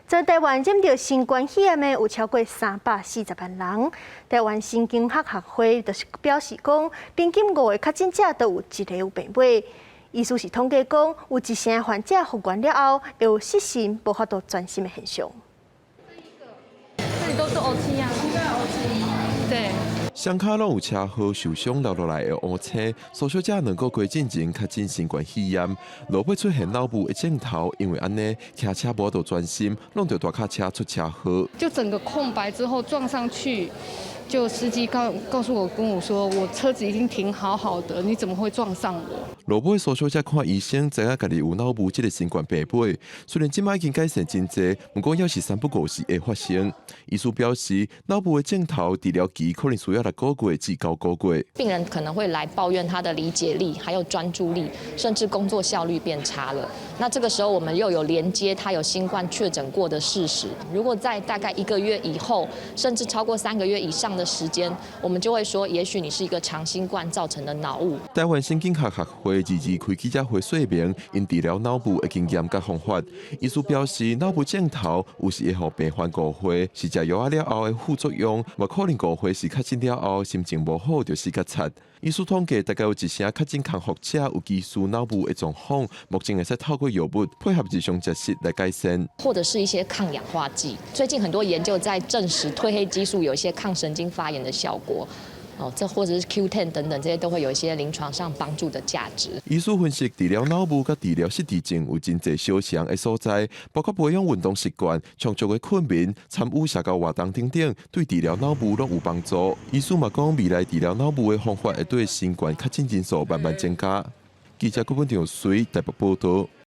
全台灣染著新冠肺炎的有超過340萬人。台灣神經學學會就是表示講，平均五個確診者都有一個有病尾。醫師是統計講，有一成患者復原了後，會有失神、無法度專心的現象。這裡都是烏青啊，對。雙跤攏有車禍受傷留落來的烏青，蘇小姐兩個月進前確診新冠肺炎，落尾出現腦霧的症頭，因為按呢騎車無法度專心，弄著大卡車出車禍。就整個空白之後撞上去，就司機告訴我跟我說，我車子已經停好好的，你怎麼會撞上我？落尾蘇小姐看醫生，知影家己有腦霧這个新冠病尾，雖然這擺已經改善真濟，毋過猶是三不五時會發生。醫師表示，腦霧的症頭治療期可能需要6個月至9個月。病人可能會來抱怨他的理解力、還有專注力，甚至工作效率變差了。那這個時候我們又有連接他有新冠確診過的事實。如果在大概一個月以後，甚至超過3個月以上的時間，我們就會說，也許你是一個長新冠造成的腦霧。台灣神經學學會二二開記者會說明，𪜶治療腦霧的經驗佮方法。醫師表示，腦霧症頭有時會予病患誤會是食藥仔了後的副作用，嘛可能誤會是確診了後心情無好就死較賊。醫師統計，大概有一成確診康復者有疑似腦霧的狀況，目前會使透過藥物配合日常食食來改善，或者是一些抗氧化劑。最近很多研究在證實褪黑激素有一些抗神經發炎的效果。哦，這或者是 Q10 等等，這些都會有一些臨床上幫助的價值。醫師分析，治療腦霧佮治療失智症有真濟相像的所在，包括培養運動習慣、充足的睏眠、參與社交活動等等，對治療腦霧攏有幫助。醫師嘛講，未來治療腦霧的方法會對新冠確診人數慢慢增加。記者郭本長隨台北報道。